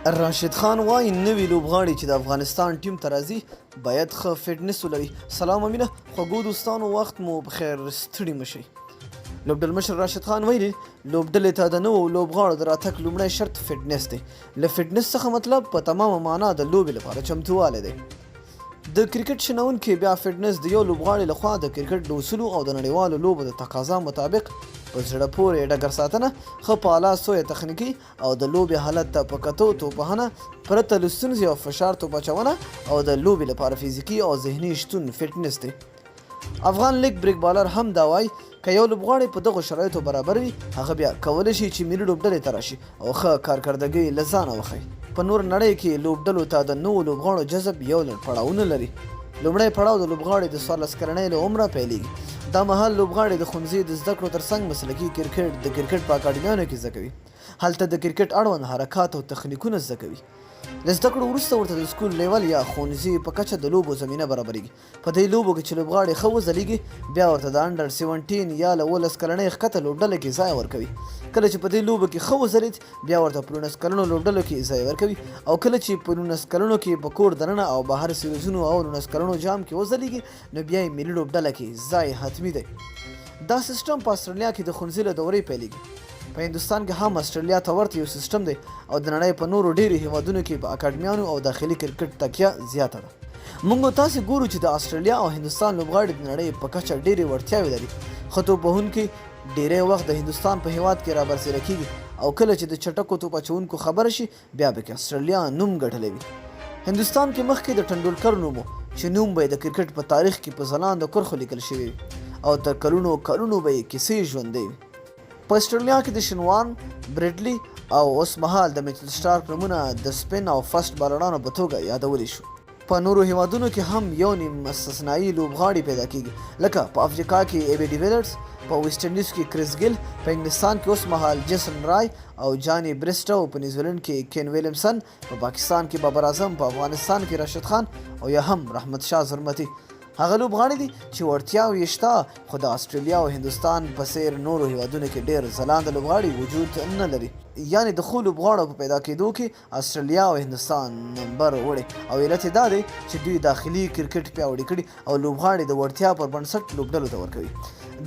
راشد خان وايي نوي لوبغاړي چې د افغانستان ټیم ته راځي باید ښه فټنس ولري. سلام امینه خوږو دوستانو، وخت مو پخیر، ستړي مه شئ. لوبډلمشر راشد خان ویلي، لوبډلې ته د نوو لوبغاړو د راتګ لومړی شرط فټنس دی. له فټنس څخه مطلب په تمامه معنا د لوبې لپاره چمتووالی دی. د کرکټ شنونکي بیا فټنس د یو لوبغاړي لخوا د کرکټ د اصولو او د نړیوالو لوبو د تقاضا مطابق په زړه پورې ډګر ساتنه، ښه په اعلی سویه تخنیکي او د لوبې حالت ته په کتو توپوهنه، پرته له ستونزې او فشار توپ اچونه او د لوبې لپاره فزیکي او ذهني شتون فټنس دی. افغان لیګ بریک بالر هم دا وايي، که یو لوبغاړی په دغو شرایطو برابر وي، هغه بیا کولی شي چې ملي لوبډلې ته راشي او ښه کارکردګي له ځانه وښيي. په نوره نړۍ کې لوبډلو ته د نوو لوبغاړو جذب یو لړ پړاوونه لري. لومړی پړاو د لوبغاړي د 14 کلنۍ له عمره پیلېږي. دا مهال لوبغاړي د ښونځي د زده کړو ترڅنګ مسلکي کرکټ د کرکټ په اکاډمیانو کې زده کوي. هلته د کرکټ اړوند حرکات او تخنیکونه زده کوي. له زده کړو وروسته ورته د سکول لیول یا ښونځي په کچه د لوبو زمینه برابرېږي. په دې لوبو کې چې لوبغاړي ښه وځلېږي، بیا ورته د انډر سیونټین یا له 17 کلنۍ ښکته لوبډله کې ځای ورکوي. کله چې په دې لوبو کې ښه وځلېد، بیا ورته په 19 کلنو لوبډلو کې ځای ورکوي او کله چې په 19 کلنو کې په کور دننه او بهر سیریزونو او 19 کلنو جام کې وځلېږي، نو بیا یې ملي لوبډله کې ځای حتمي دی. دا سیسټم په اسټرالیا کې د ښونځي له دورې پیلېږي. په هندوستان کې هم اسټرالیا ته ورته یو سیسټم دی او د نړۍ په نورو ډېرو هېوادونو کې په اکاډمیانو او داخلي کرکټ تکیه زیاته ده. موږ او تاسې ګورو چې د اسټرالیا او هندوستان لوبغاړي د نړۍ په کچه ډېرې وړتیاوې لري. ښه توپ وهونکي ډېری وخت د هندوستان په هېواد کې رابرسېره کېږي او کله چې د چټکو توپ اچوونکو خبره شي بیا پکې اسټرالیا نوم ګټلی وي. هندوستان کې مخکې د ټنډولکر نوم و چې نوم به یې د کرکټ په تاریخ کې په ځلانده کرښو لیکل شوی وي او تر کلونو کلونو به یې کیسې ژوندۍ وي. په اسټرالیا کې د شنوارن، بریډلي او اوس مهال د میچل سټارک نومونه د سپین او فسټ بالرانو په توګه یادولی شو. په نورو هیوادونو کې هم یو نیم استثنايي لوبغاړي پیدا کیږي، لکه په افریقا کې ایبي ډیویلرز، په ویسټ انډیز کې کریس ګیل، په انګلستان کې اوس مهال جیسن رای او جاني بریسټو، په نیوزیلنډ کې کین ویلیمسن، په پاکستان کې بابر اعظم، په افغانستان کې راشد خان او یا هم رحمت شاه زرمتي. هغه لوبغاړي دي چې وړتیاوې یې شته، خو د اسټرالیا او هندوستان په څېر نورو هېوادونو کې ډېر ځلانده لوبغاړي وجود نه لري. یعنې د ښو لوبغاړو په پیدا کېدو کې اسټرالیا او هندوستان نمبر وړي او علت یې دا دی چې دوی داخلي کرکټ پیاوړي کړي او لوبغاړي د وړتیا پر بنسټ لوبډلو ته ورکوي.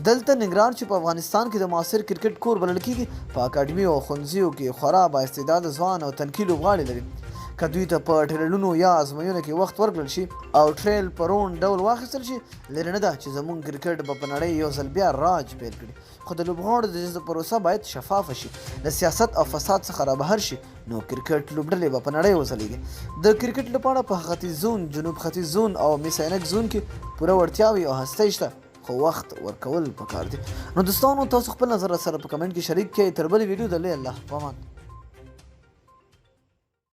دلته ننګرهار چې په افغانستان کې د معاصر کرکټ کور بلل کېږي، په اکاډمیو او ښونځیو کې خورا بااستعداده ځوان او تنکي لوبغاړي لري. که دوی ته په ټریلونو یا ازموینو کې وخت ورکړل شي او ټریل په روڼ ډول واخیستل شي، لرې نه ده چې زموږ کرکټ به په نړۍ یو ځل بیا راج پیل کړي. خو د لوبغاړو د جذب پروسه باید شفافه شي، له سیاست او فساد څخه رابهر شي، نو کرکټ لوبډلې به په نړۍ وځلېږي. د کرکټ لپاره په ختیځ زون، جنوب ختیځ زون او مس عینک زون کې پوره وړتیاوې او هستۍ شته، خو وخت ورکول پکار دي. نو دوستانو، تاسو خپل نظر راسره په کمنټ کې شریک کړئ. تر بلې ویډیو د لوی الله په امان.